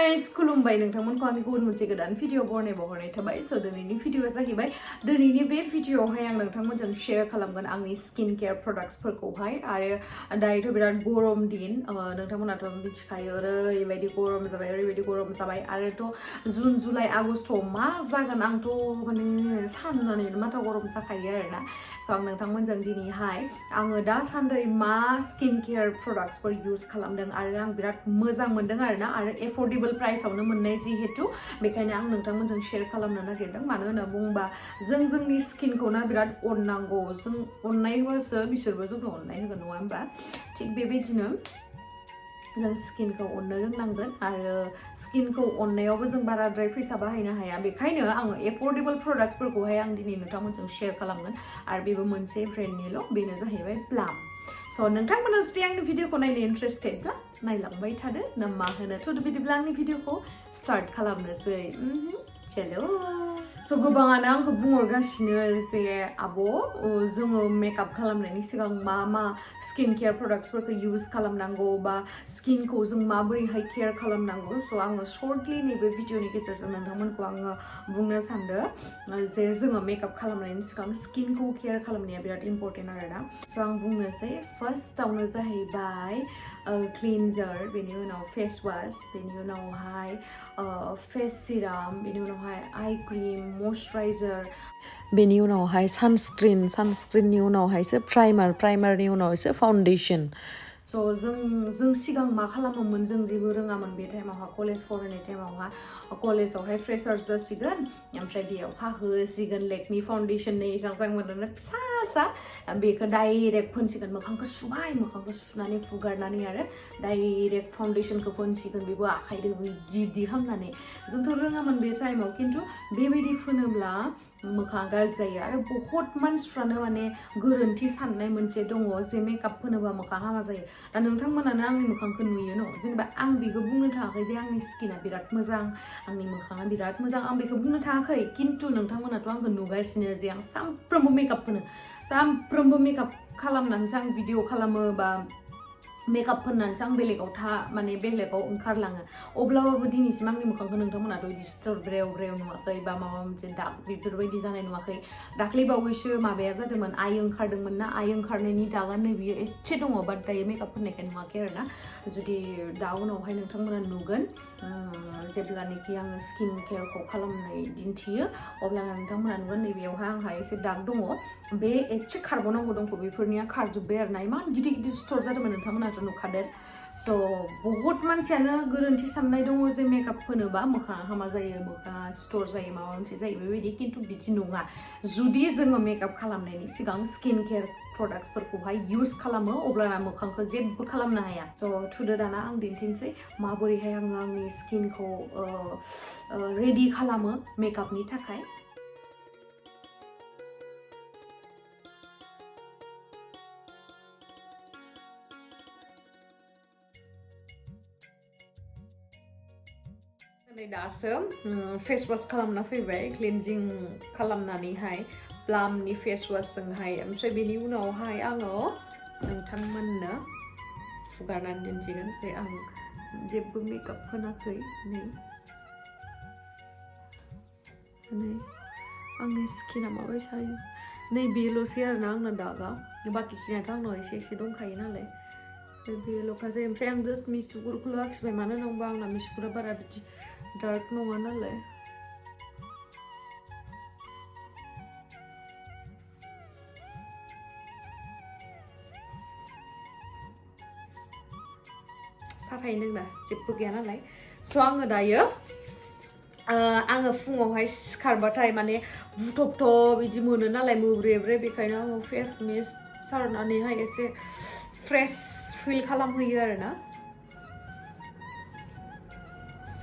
guys, खुलुमबाय नोंथांमोनखौ आंनि गुबुन मोनसे गोदान भिडिअ बरनायबावहरनाय थाबाय स दिनैनि भिडिअआ जाहैबाय दिनैनि बे भिडिअआवहाय आं नोंथांमोनजों शेयार खालामगोन आंनि स्किन केयार प्रडाक्ट्सफोरखौहाय आरो दायोथ' बिराद गरम दिन नोंथांमोनाथ' मिथिखायो ओरैबायदि गरम जाबाय आरोथ' जुन जुलाइ आगस्ट'आव मा जागोन आंथ' माने साननानैनो माथा गरम जाखायो आरोना स आं नोंथांमोनजों दिनैहाय आङो दासान्दि मा स्किन केयार प्रडाक्ट्सफोर इउज खालामदों आरो आं बिराद मोजां मोनदों आरोना आरो एफोर्डेबल प्राइसआवनो मोननाय जिहेतु बेखायनो आं नोंथांमोनजों शेयार खालामनो नागिरदों मानो होनना बुङोबा जोंनि स्किनखौना बिराद अननांगौ जों अननाय होबासो बिसोरबो जोंनो अननाय होगोन नङा होमबा थिग बेबायदिनो जों स्किनखौ अननो रोंनांगोन आरो स्किनखौ अननायावबो जों बाराद्राय फैसा बाहायनो हाया बेखायनो आङो एफोर्डेबल प्रडाक्ट्सफोरखौहाय आं दिनै नोंथांमोनजों शेयार खालामगोन आरो बेबो मोनसे ब्रेन्डनिल' बेनो जाहैबाय प्लाम स नोंथांमोना जुदि आंनि भिडिअखौ नायनो इन्ट्रेस्टेडब्ला नायलांबाय थादो ना मा होनो थ' बिदिब्ला आंनि भिडिअखौ स्टार्ट खालामनोसै चलो स गोबाङानो आंखौ बुंहरगासिनो जे आब' जोङो मेकआप खालामनायनि सिगां मा स्किन केयार प्रडाक्ट्सफोरखौ इउज खालामनांगौ बा स्किनखौ जों माबोरैहाय केयार खालामनांगौ स आङो शर्टलि नैबे भिडिअनि गेजेरजों नोंथांमोनखौ आङो बुंनो सानदों जे जोङो मेकआप खालामनायनि सिगां स्किनखौ केयार खालामनाया बिराद इम्परटेन्ट आरोना स आं बुंनोसै फार्स्टआवनो जाहैबाय क्लिनजार बेनि उनाव फेस वाश बेनि उनावहाय फेस सिराम बेनि उनावहाय आइ क्रिम मयस्चराइजार बेनि उनावहाय सानस्क्रिननि उनावहायसो प्राइमारनि उनावसो फाउन्डेसन स जों सिगां मा खालामोमोन जों जेबो रोङामोन बे टाइमावहा कलेज फरायनाय टाइमावहा कलेजावहाय फ्रेसार्स जासिगोन ओमफ्राय बेयावहा होसिगोन लेकमि फाउन्डेसननि मोजां मोनो फिसा बेखौ डाइरेक्ट फोनसिगोन मोखांखौ सुनानै फुगारनानै आरो डाइरेक्ट फाउन्डेसनखौ फोनसिगोन बेबो आखाइजों बिदि खालामनानै जोंथ' रोङामोन बे टाइमाव खिन्थु बेबायदि फोनोब्ला मोखाङा गाज्रि जायो आरो बहुत मानसिफ्रानो माने गोरोन्थि साननाय मोनसे दङ जे मेकआप फोनोबा मोखां हामा जायो दा नोंथांमोनानो आंनि मोखांखौ नुयो न जेनेबा आं बेखौ बुंनो थाङाखै जे आंनि स्किना बिराद मोजां आंनि मोखाङा बिराद मोजां आं बेखौ बुंनो थाङाखै खिन्थु नोंथांमोनाथ' आंखौ नुगासिनो जे आं सानफ्रोमबो मेकआप फोनो सानफ्रोमबो मेकआप खालामनानैसो आं भिडिअ खालामो बा मेकआप फोननानैसो आं बेलेगाव ओंखारलाङो अब्लाबो दिनैसिम आंनि मोखांखौ नोंथांमोनाथ' बिदि सिथर ब्रेव नुवाखै बा माबा मोनसे दाग बेफोरबायदि जानाय नुवाखै दाख्लै बावैसो माबाया जादोंमोन आइ ओंखारदोंमोन ना आइ ओंखारनायनि दागा नै बियो एसे दङ बाट दायो मेकआप फोननायखाय नुवाखै आरोना जुदि दा उनावहाय नोंथांमोना नुगोन जेब्लानोखि आङो स्किन केयारखौ खालामनाय दिन्थियो अब्लाना नोंथांमोना नुगोन नैबेयावहाय आंहा एसे दाग दङ बे एसे खारबावनांगौ दंखौ बेफोरनिया खारजोब्बाय आरोना इमान गिदिर सिथर जादोंमोन नोंथांमोनाथ' नुखादों स बहुत मानसियानो गोरोन्थि साननाय दङ जे मेकआप फोनोबा मोखाङा हामा जायो मोखाङा सिथर जायो माबा मोनसे जायो बेबायदि खिन्थु बिदि नङा जुदि जोङो मेकआप खालामनायनि सिगां स्किन केयार प्रडाक्ट्सफोरखौहाय इउज खालामो अब्लाना मोखांखौ जेबो खालामनो हाया स थुदो दाना आं दिन्थिनोसै माबोरैहाय आङो आंनि स्किनखौ रेडि खालामो मेकआपनि थाखाय दासो फेस वाश खालामना फैबाय क्लिनजिं खालामनानैहाय प्लामनि फेस वाशजोंहाय ओमफ्राय बेनि उनावहाय आङो नोंथांमोननो फुगारनानै दिन्थिगोन जे आं जेबो मेकआप फोनाखै नै आंनि स्किना माबायदि जायो नै बेल'सै आरोना आंना दागा बाखिखिनियाथ' आंनाव एसे दंखायो नालाय बेल'खा जायो ओमफ्राय आं जास्ट मिसुगुरखौल' आखिबाय मानो होनोबा आंना मिसुगुरा बारा बिदि डार्क नङा नालाय साफायै नोंना जेबो गैया नालाय स आङो दायो आङो फुङावहाय सिखारबाथाय माने बुथबथब बिदि मोनो नालाय मोब्रे बेखायनो आङो फेस मिस्ट सारनानैहाय एसे फ्रेश फिल खालामहोयो आरोना स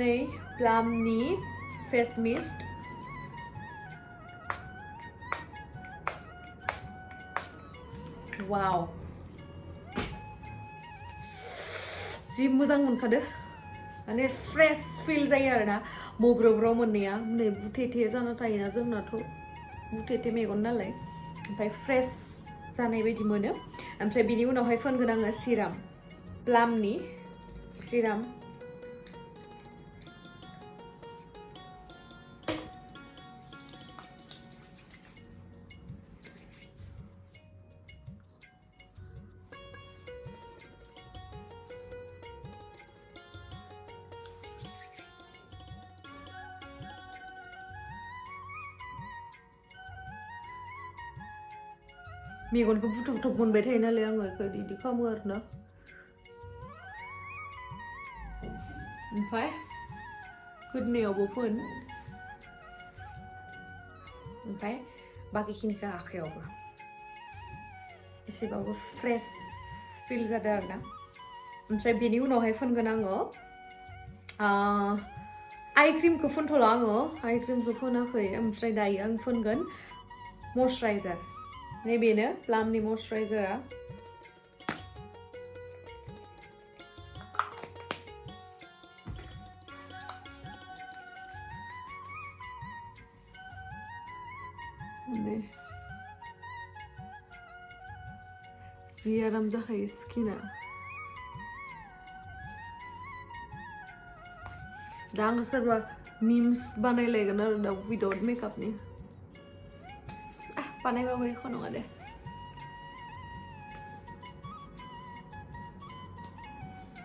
नै प्लामनि फेस मिस्ट वाव जि मोजां मोनखादो माने फ्रेश फिल जायो आरोना मोब्रोब्राव मोननाया नै बुथेथे जाना थायोना जोंनाथ' बुथेथे मेगन नालाय ओमफ्राय फ्रेश जानाय बायदि मोनो ओमफ्राय बिनि उनावहाय फोनगोन आङो सिराम प्लामनि सिराम मेगनखौ बुथुब बुथुब मोनबाय थायो नालाय आङो इदि खालामो आरोना ओमफ्राय गोदोनायावबो फोन ओमफ्राय बाखिखिनिखौ आखायावबो एसेबाबो फ्रेश फिल जादों आरोना ओमफ्राय बेनि उनावहाय फोनगोन आङो आइ क्रिमखौ फोनथ'ला आङो आइ क्रिमखौ फोनाखै ओमफ्राय दायो आं फोनगोन मयस्चाराइजार नैबेनो प्लामनि मयस्चाराइजारा जि आराम जाखायो स्किना दा आङो सोरबा मिम्स बानायलायगोन आरो दा विदाउट मेकआपनि बानायबाबो एख' नङा दे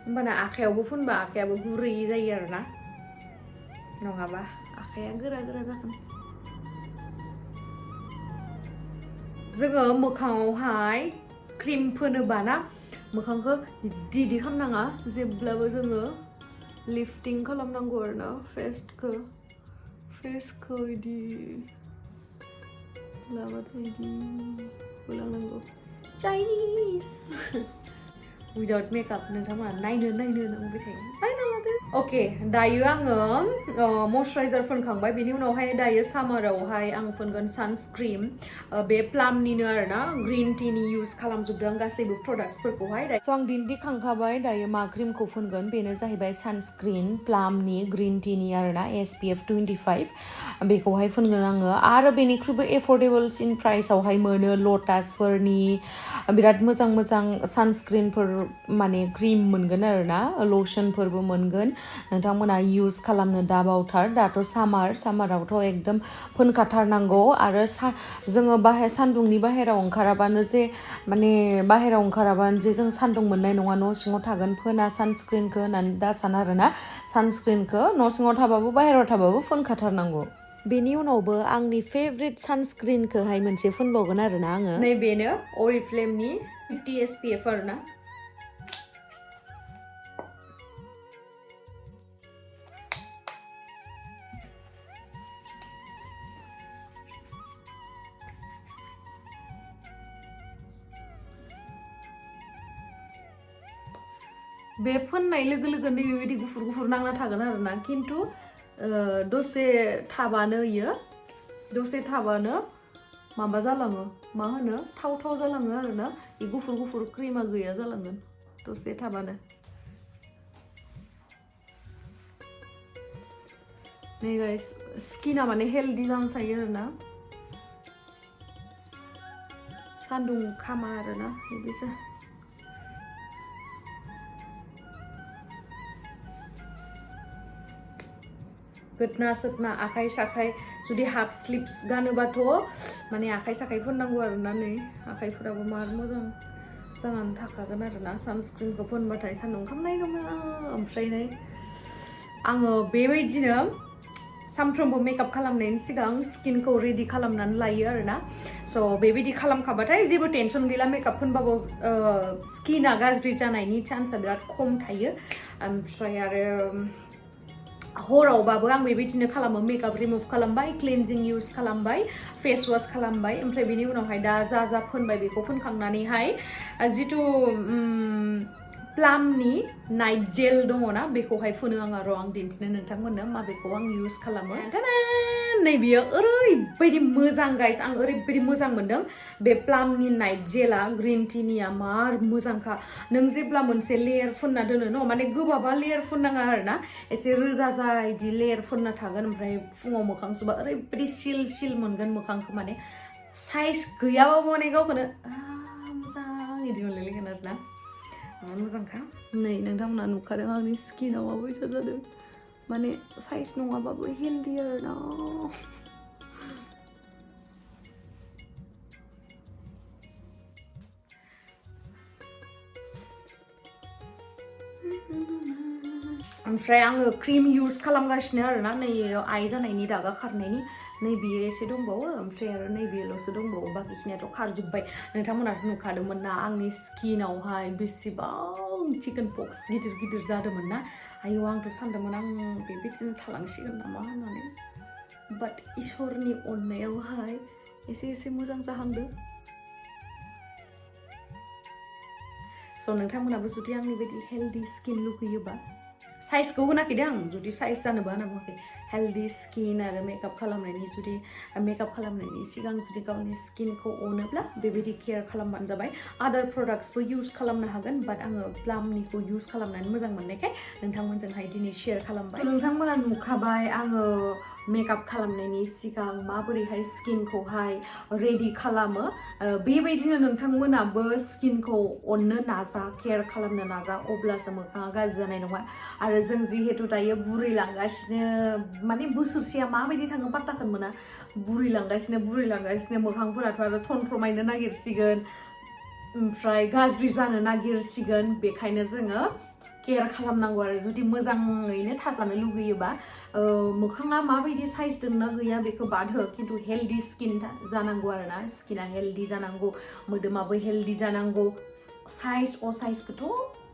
होमबाना आखायावबो फुनबा आखायाबो गुरै जायो आरोना नङाबा आखाया गोरा गोरा जागोन जोङो मोखाङावहाय क्रिम फोनोबा ना मोखांखौ इदि खालामनाङा जेब्लाबो जोङो लिफ्टिं खालामनांगौ आरोना फेसखौ इदि लाबाथाय इदि होलांनांगौ चाइनिस विदाउट मेकआप नोंथांमोना नायनो बुंबाय थायो नायना लादो अके दायो आङो मयस्चाराइजार फोनखांबाय बेनि उनावहाय दायो सामारावहाय आं फोनगोन सानस्क्रिन बे प्लामनिनो आरोना ग्रीन टीनि इउज खालामजोबदों आं गासैबो प्रडाक्ट्सफोरखौहाय स' आं दिन्थिखांखाबाय दायो मा क्रिमखौ फोनगोन बेनो जाहैबाय सानस्क्रिन प्लामनि ग्रीन टीनि आरोना SPF 25 बेखौहाय फोनगोन आङो आरो बेनिख्रुइबो एफर्डेबलसिन प्राइसआवहाय मोनो लटासफोरनि बिराद मोजां मोजां सानस्क्रिनफोर माने क्रिम मोनगोन आरोना लशनफोरबो मोनगोन नोंथांमोना इउज खालामनो दाबावथार दाथ' सामारावथ' एकदम फोनखाथारनांगौ आरो जोङो सान्दुंनि बाहेरायाव ओंखाराबानो जे माने बाहेरायाव ओंखाराबानो जे जों सान्दुं मोननाय नङा न' सिङाव थागोन फोना सानस्क्रिनखौ होननानै दासान आरोना सानस्क्रिनखौ न' सिङाव थाबाबो बाहेरायाव थाबाबो फोनखाथारनांगौ बेनि उनावबो आंनि फेभरेट सानस्क्रिनखौहाय मोनसे फोनबावगोन आरोना आङो नैबेनो अरिफ्लेमनि 50 SPF आरोना बे फोननाय लोगो लोगोनो बेबायदि गुफुर गुफुर नांना थागोन आरोना खिन्थु दसे थाबानो माबा जालाङो मा होनो थाव जालाङो आरोना बे गुफुर गुफुर क्रिमा गैया जालांगोन दसे थाबानो नै गाइस स्किना माने हेल्दी जाना थायो आरोना सान्दुं खामा आरोना बिदिसो गोदना सोदना आखाइ साखाइ जुदि हाफ स्लिप्स गानोबाथ' माने आखाइ साखाइ फोननांगौ आरोना नै आखाइफोराबो मार मोजां जानानै थाखागोन आरोना सानस्क्रिनखौ फोनबाथाय सान्दुं खामनाय नङा ओमफ्राय नै आङो बेबायदिनो सानफ्रोमबो मेकआप खालामनायनि सिगां स्किनखौ रेडि खालामनानै लायो आरोना स' बेबायदि खालामखाबाथाय जेबो टेनसन गैला मेकआप फोनबाबो स्किना गाज्रि जानायनि चान्सआ बिराद खम थायो ओमफ्राय आरो हरावबाबो आं बेबायदिनो खालामो मेकआप रिमुभ खालामबाय क्लिनजिं इउज खालामबाय फेस वाश खालामबाय ओमफ्राय बेनि उनावहाय दा जा फोनबाय बेखौ फोनखांनानैहाय जिथु प्लामनि नाइट जेल दङ ना बेखौहाय फोनो आं आरो आं दिन्थिनो नोंथांमोननो माबेखौ आं इउज खालामो नै बियो ओरैबायदि मोजां गाइस आं ओरैबायदि मोजां मोनदों बे प्लामनि नाइट जेला ग्रीन टीनिया मार मोजांखा नों जेब्ला मोनसे लेयार फुनना दोनो न माने गोबाबा लेयार फुननाङा आरोना एसे रोजा इदि लेयार फुनना थागोन ओमफ्राय फुङाव मोखां सुबा ओरैबायदि सिल मोनगोन मोखांखौ माने साइज गैयाबाबो माने गावखौनो मोजां इदि मोनलायलायगोन आरोना मोजांखा नै नोंथांमोना नुखादों आंनि स्किना माबायसा जादों माने साइज नङाबाबो हेल्दि आरो ना ओमफ्राय आङो क्रिम इउज खालामगासिनो आरोना नै आइ जानायनि दागा खारनायनि नै बियो एसे दंबावो ओमफ्राय आरो नै बेल'सो दंबावो बाखिखिनियाथ' खारजोब्बाय नोंथांमोनाथ' नुखादोंमोन ना आंनि स्किनावहाय बेसेबां चिकेन पक्स गिदिर गिदिर जादोंमोन ना आयौ आंथ' सानदोंमोन आं बेबायदिनो थालांसिगोन नामा होननानै बाट इसोरनि अननायावहाय एसे मोजां जाहांदों स' नोंथांमोनाबो जुदि आंनि बायदि हेल्दि स्किन लुगैयोबा साइजखौ होनाखै दे आं जुदि साइज जानोबा होनना बुङाखै हेल्दि स्किन आरो मेकआप खालामनायनि सिगां जुदि गावनि स्किनखौ अनोब्ला बेबायदि केयार खालामबानो जाबाय आदार प्रडाक्ट्सबो इउज खालामनो हागोन बाट आङो प्लामनिखौ इउज खालामनानै मोजां मोननायखाय नोंथांमोनजोंहाय दिनै शेयार खालामबाय नोंथांमोना नुखाबाय आङो मेकआप खालामनायनि सिगां माबोरैहाय स्किनखौहाय रेडि खालामो बेबायदिनो नोंथांमोनाबो स्किनखौ अननो नाजा केयार खालामनो नाजा अब्लासो मोखाङा गाज्रि जानाय नङा आरो जों जिहेतु दायो बुरैलांगासिनो माने बोसोरसेया माबायदि थाङो पात्ताखौनो मोना बुरैलांगासिनो मोखांफोराथ' आरो थनफ्रमायनो नागिरसिगोन ओमफ्राय गाज्रि जानो नागिरसिगोन बेखायनो जोङो केयार खालामनांगौ आरो जुदि मोजाङैनो थाजानो लुगैयोबा मोखाङा माबायदि साइज दंना गैया बेखौ बाद हो खिन्थु हेल्दि स्किन जानांगौ आरोना स्किना हेल्दि जानांगौ मोदोमाबो हेल्दि जानांगौ साइज साइजखौथ'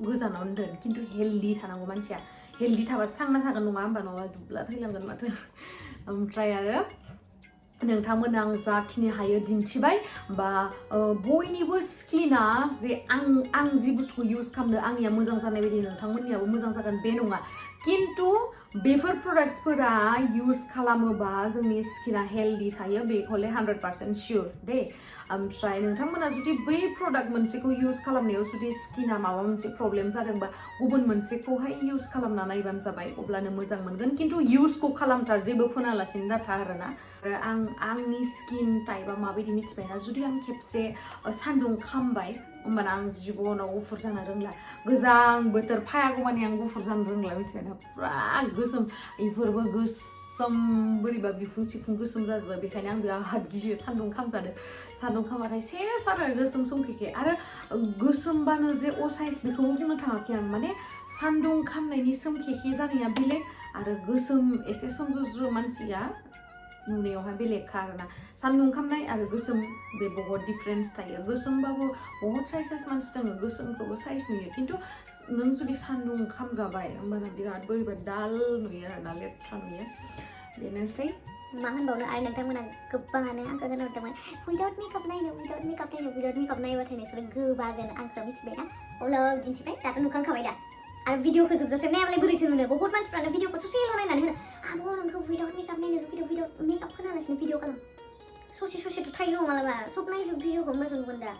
गोजानावनो दोन खिन्थु हेल्दि थानांगौ मानसिया हेल्दि थाबासो थांना थागोन नङा होमबा नङाबा दुब्ला थैलांगोन माथो ओमफ्राय आरो नोंथांमोना आं जाखिनि हायो दिन्थिबाय बा बयनिबो स्किना जे आं जि बुस्थुखौ इउज खालामदों आंनिया मोजां जानाय बायदि नोंथांमोननियाबो मोजां जागोन बे नङा खिन्थु बेफोर प्रडाक्ट्सफोरा इउज खालामोबा जोंनि स्किना हेल्दि थायो बेखौले 100% सियर दे ओमफ्राय नोंथांमोना जुदि बै प्रडाक्ट मोनसेखौ इउज खालामनायाव जुदि स्किना माबा मोनसे प्रब्लेम जादोंबा गुबुन मोनसेखौहाय इउज खालामना नायबानो जाबाय अब्लानो मोजां मोनगोन खिन्थु इउजखौ खालामथार जेबो फोनालासिनो दाथा आरोना आरो आंनि स्किन टाइपआ माबायदि मिथिबायना जुदि आं खेबसे सान्दुं खामबाय होमबाना आं जिबनाव गुफुर जानो रोंला गोजां बोथोर फायागौमानि आं गुफुर जानो रोंला मिथिबायना फुरा गोसोम बेफोरबो गोसोम बोरैबा बिखुं सिखुं गोसोम जाजोबबाय बेखायनो आं बिराद गियो सान्दुं खामजानो सान्दुं खामबाथाय सेस आरो गोसोम सोमखेखे आरो गोसोमबानो जे साइज बेखौबो बुंनो थाङाखै आं माने सान्दुं खामनायनि सोमखेखे जानाया बेलेग आरो गोसोम एसे सोमज्रोज्रो मानसिया नुनायावहाय बेलेगखा आरोना सान्दुं खामनाय आरो गोसोम बे बहुत डिफारेन्स थायो गोसोमबाबो बहुत साइज मानसि दङ गोसोमखौबो साइज नुयो खिन्थु नों जुदि सान्दुं खामजाबाय होमबाना बिराद बोरैबा दाल नुयो आरोना लेथ्रा नुयो बेनोसै मा होनबावनो आरो नोंथांमोना गोबाङानो आंखौ होनहरदोंमोन उइदाउट मेकआप नायोबाथाय नोंसोरो गोबागोन आंखौ मिथिबायना अब्ला दिन्थिबाय दाथ' नुखांखाबाय दा आरो भिडिअखौ जोबजासे नायाबालाय बोरैथो नुनो बहुत मानसिफ्रानो भिडिअखौ ससेल' नायनानै होनो आब' नोंखौ उइदाउट मेकआप नायनो लुगैदों उइदाउट मेकआप होनालासिनो भिडिअ खालाम ससेथ' थायो न' मालाबा सब नायजोब भिडिअखौ मोजां नुगोन दा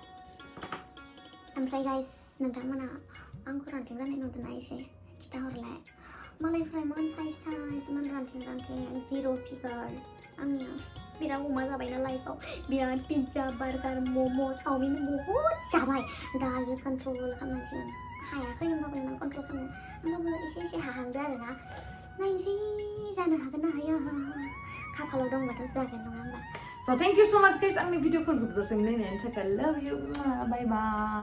ओमफ्राय गाइस नोंथांमोना आंखौ रानथिं जानाय नुदोंना एसे खिथाहरलाय मालायफ्रा इमान साइज इमान रानथिं जिर' फिगार आंनिया बिराद अमा जाबायना लाइफआव बिराद पिज्जा बार्गार मम' चावमिन बहुत जाबाय दायो कन्ट्रल खालामनांसिगोन हायाखै होमबाबो इमान कन्ट्रल खालामनो होमबाबो एसे हाहांदो आरोना नायनोसै जानो हागोन ना हाया खाफालाव दंबाथ' जागोन नङा होमबा So thank you so much guys आंनि भिडिअखौ जोबजासिम नायनायनि थाखाय love you bye bye